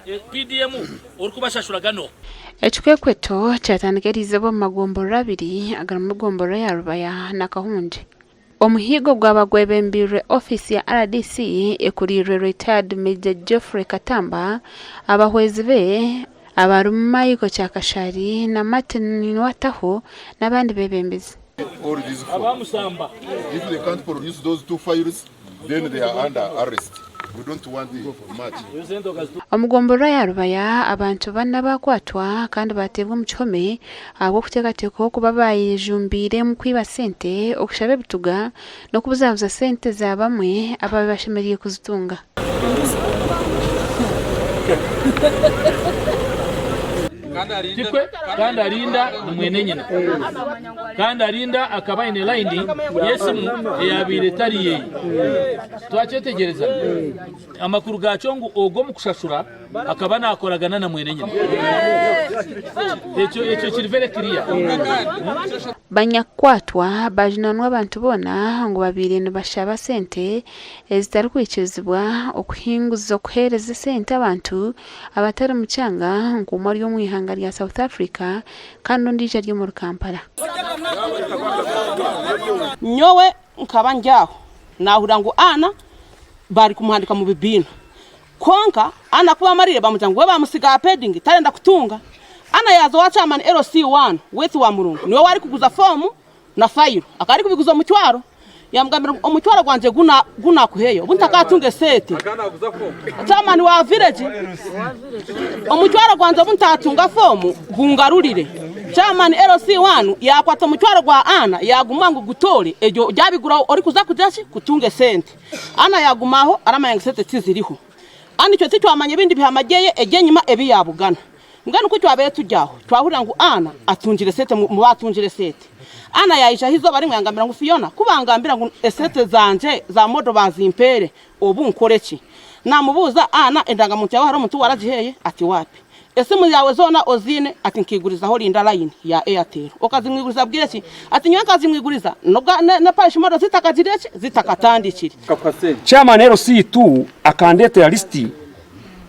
PDM orikubashashura gano. Ekikwekweto kyatandika eriizooba omu magomborora abiri agarimu egomborora ya Rubaya na Kahungye. Omuhiigo gwaba gwebembeirwe ofiisi ya rdc ekuriirwe Retired Major Geoffrey Katamba, abahwezi be abarimu Michael Kyakashari na Martin Wataho n'abandi beebembezi. Abamushamba. Omu gomborora ya Rubaya, abantu bana baakwatwa kandi baateebwa omu kihome ahabw'okuteekateekwaho kuba baayejumbiire omu kwiba sente, okushaba ebituga n'okubuzabuza sente za bamwe abaabaire bashemereire kuzitunga. Tikwe kandi Arinda ni mwene nyina. Kandi Arinda akaba aine layini y'esimu eyaabaire etari yeye. Twakyetegyereza? Amakuru gaakyo ngu ogwo omu kushashura akaba naakoragana na mwene nyina. Ekyo ekyo kiri very clear. Banyakukwatwa baajunanwa abantu boona ngu babaire nibashaba sente ezitarikwikirizibwa okuhinguza okuheereza esente abantu abatari mu kyanga nk'omwe ari omu ihanga rya South Africa kandi ondiijo ari omuri Kampala. Nyowe nkaba ndi aho, naahurira ngu Anna barikumuhandiika omu bibiina. Kwonka Anna ku baamarire baamugira ngu we baamutsiga aha pedingi tarenda kutunga. Anna yaaza owa chairman LC one waitu wa Murungu niwe waarikuguza foomu na fayiro. Akaba arikubiguza omutwaro. Yamugambira ngu omutwaro gwangye gu naakuheyo obu ntakaatunga esente. Chairman wa village, omutwaro gwangye obu ntaatunga foomu gungarurire. Chairman LC one yaakwata omutwaro gwa Anna yaagumuha ngu gutoore eryo ryabigura orikuza kugira ki? Kutunga esente. Anna yaaguma aho aramanya ngu esente tiziriho. Anna itwe titwamanya ebindi bihama byeye eby'enyima ebi yaabugana. Mbwenu ku twabaire turi aho, twahurira ngu Anna atungire esente mu baatungire esente. Anna yaija aha izooba rimwe yangambira ngu, Fiona, ku bangambira ngu esente zangye za modo baazimpeere, obu nkore ki? Naamubuuza, Anna, endangamuntu yaawe hariho omuntu ou waragiheeye? Ati, Waapi. Esimu yaawe zoona oziine? Ati, Nkaigurizaho Linda layini ya Airtel. Okazimwiguriza bwire ki? Ati, Nyowe nkazimwiguriza na parish modo zitakagirire ki? Zitakatandikire. Chairman LC2 akandeetera lisiti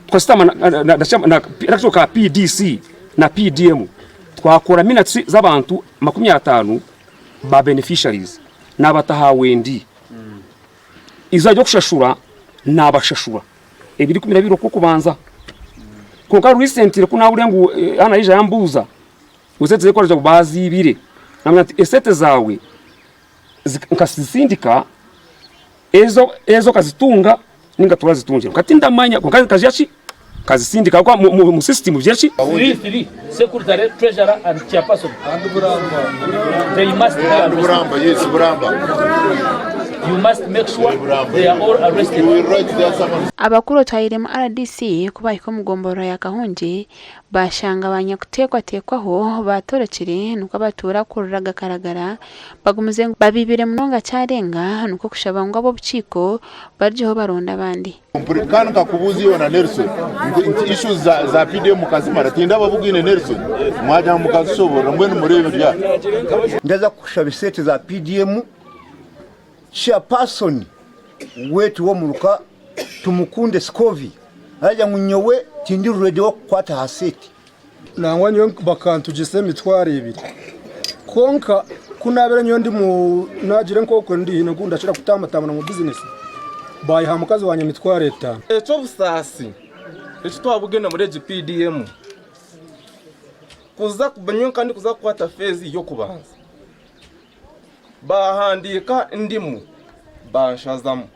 Tukasitama n'akakiiko ka PDC na PDM twakora minutes z'abantu 50 ba beneficiaries nabataha Wendi. Eizooba ry'okushashura nabashashura ebiro 12 okw'okubanza. Kwonka recently ku nahurire ngu Anna yaija yambuuza ngu esente z'okugira ngu baziibire, namugira nti esente zaawe nkazisindika ezo ezo okazitunga ninga torazitungira kwonka tindamanya kwonka nkagira ki nkazisindika ahabw'okuba mu system bigira ki. Three, three, secretary, treasurer and chairperson they must be arrested. You must make sure they are all arrested. Abakuru otwariiremu rdc ku baahika omu gomborora ya Kahungye Baashanga banyakuteekwateekwaho baatorokire nikwo abatuura kurira gakaragara bagumize ngu babiibire munonga kyarenga nikwo kushaba ngu ab'obukiiko barugyeho baronde abandi. Kandi nkakubuuza iwe na Nelson nti nti issues za, za PDM mukazimara tindababugaine Nelson mwagira ngu mukazishoborora mbwenu mureebe ryari. Ndaza kukushaba esente za PDM Chairperson wetu w'omuruka Tumukunde Scovie aragira ngu nyowe tindi ready w'okukwata aha seeti. Nangwa nyowe bakantugisa emitwaro ebiri kwonka ku naabaire nyowe ndi mu naagira nk'oku ndi haine oku ndakira kutambatambana omu bizinesi baayiha mukazi wangye emitwaro etaano. Eky'obusaasi eki twabugine omuri egi PDM kuza nyowe nkaba ndikuza kukwata feezi y'okubanza baahandiika ndimu baanshazamu.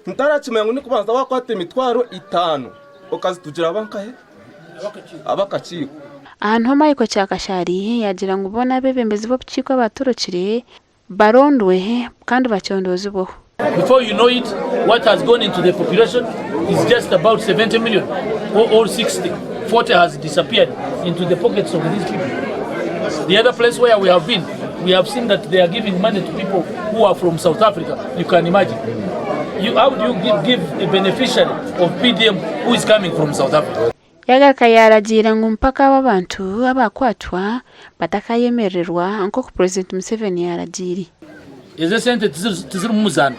Ntarakimanya ngu nikubanza wakwata emitwaro itano okazitugira abankahe? Abakakiiko. Aha niho Michael Kyakashari yaagira ngu boona abeebembezi b'obukiiko abatorokire barondwe kandi bacondoozibweho. Before you know it, what has gone into the population is just about 70 million or, or 60. 40 has disappeared into the pockets of these people. The other place where we have been, we have seen that they are giving money to people who are from South Africa. You can imagine. You, how do you give, give a beneficiary of PDM who is coming from South Africa? Yagaruka yaaragiira ngu mpaka abo abantu abakwatwa batakayemererwa nk'oku Purezidenti Museveni yaaragiire. Ezo esente tizirimu muzaano.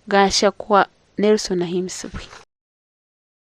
Gashakwa Nelson Ahimbisibwe.